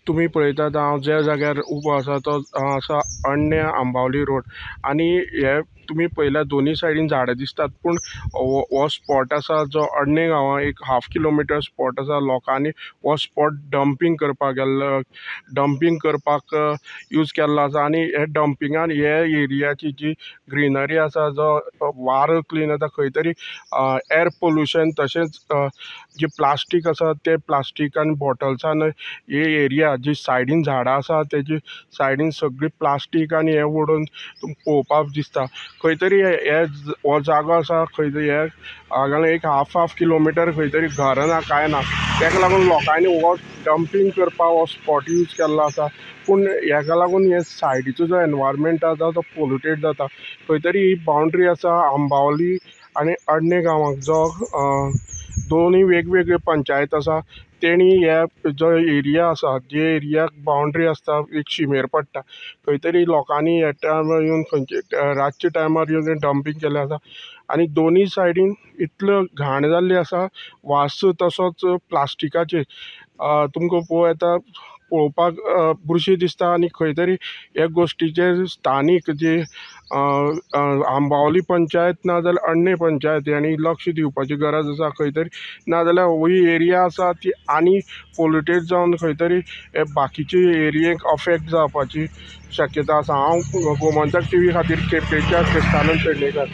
तुमी पळयतात हांव ज्या जाग्यार उबो आसा तो आसा अडण्या आंबावली रोड आनी हे तुमी पळयल्यार दोनी सायडीन झाडां दिसतात, पूण हो स्पॉट आसा जो अडणे गांवां एक हाफ किलोमिटर स्पॉट आसा. लोकांनी हो स्पॉट डंपींग करपाक गेल्लो, डंपींग करपाक यूज केल्लो आसा आनी हे डंपिंगान हे एरियाची जी ग्रिनरी आसा, जो वारो क्लीन जाता, खंय तरी एअर पोल्युशन तशेंच जी प्लास्टीक आसा ते प्लास्टीक आनी बॉटल्सान ही एरिया जी सायडीन झाडां आसा तेजी सायडीन सगळी प्लास्टीक आनी हें उडोवन पळोवपाक दिसता. खंय तरी हे हो जागो आसा खंय तरी हे हांगा एक हाफ हाफ किलोमिटर खंय तरी घर ना कांय ना, ताका लागून लोकांनी हो डंपींग करपाक हो स्पॉट यूज केल्लो आसा. पूण हेका लागून हे सायडीचो जो एनवायरमेंट आसा तो पोल्युटेड जाता. खंय तरी ही बाउंड्री आसा आंबावली आनी अडणे गांवाक, जो दोनूय वेगवेगळे पंचायत आसा तेणी हे जो एरिया आसा जे एरियाक बाउंड्री आसता एक शिमेर पडटा, खंय तरी लोकांनी ह्या टायमार येवन खंयचे रातच्या टायमार येवन डंपींग केल्लें आसा आनी दोनूय सायडीन इतल्यो घाण जाल्ली आसा, वास तसोच प्लास्टिकाचे तुमकां पळोवं येता, पळोवपाक बुरशी दिसता. आनी खंय तरी हे गोश्टीचेर स्थानीक जी आंबावली पंचायत ना जाल्यार अडणे पंचायत हांणी लक्ष दिवपाची गरज आसा खंय तरी, ना जाल्यार ही एरिया आसा ती आनी पोल्युटेड जावन खंय तरी हे बाकीचे एरियेक अफेक्ट जावपाची शक्यता आसा. हांव गोमंतक टीव्ही खातीर केपेंच्या क्रिस्तानंद पेडणेकर.